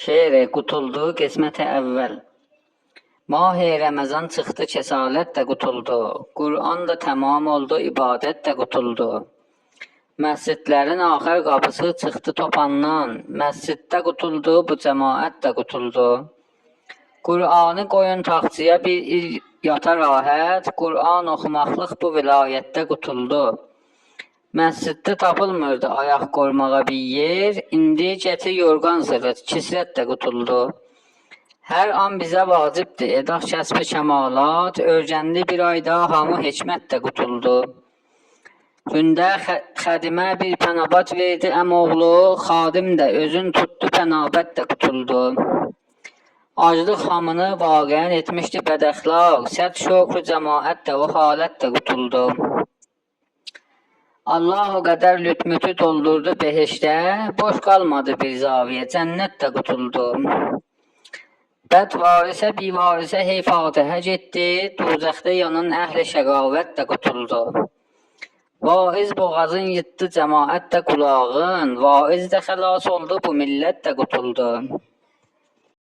Şeir qutuldu qismət əvvəl. Mah Ramazan çıxdı, kəsalət də qutuldu. Qur'an da tamam oldu, ibadət də qutuldu. Məscidlərin axır qapısı çıxdı topandan. Məsciddə qutuldu, bu cəmaət də qutuldu. Qur'anı qoyun taxçıya, bir il yata rahat. Qur'an oxumaqlıq bu vilayətdə qutuldu. Məsciddə tapılmırdı ayaq qoymağa bir yer. İndi gətir yorğan sırıt, kisrət də qutuldu. Hər an bizə vacibdir edaq kəsbi kəmalat. Örgəndi bir ayda hamı hikmət də qutuldu. Gündə xədimə bir pənabat verdi əmoğlu, xadim də özün tutdu, pənabət də qutuldu. Aclıq hamını vaqəən etmişdi bədəxlaq, səd şokru cəmaət də o halət də qutuldu. Allah o qədər lütmütü doldurdu behişdə, boş qalmadı bir zaviyə, cənnət də qutuldu. Bəd varisə bivarisə hey fatihə getdi, dozəxdə yanan əhli şəqavət də qutuldu. Vaiz boğazın yıtdı, cəmaət də qulağın, vaiz də xilas oldu, bu millət də qutuldu.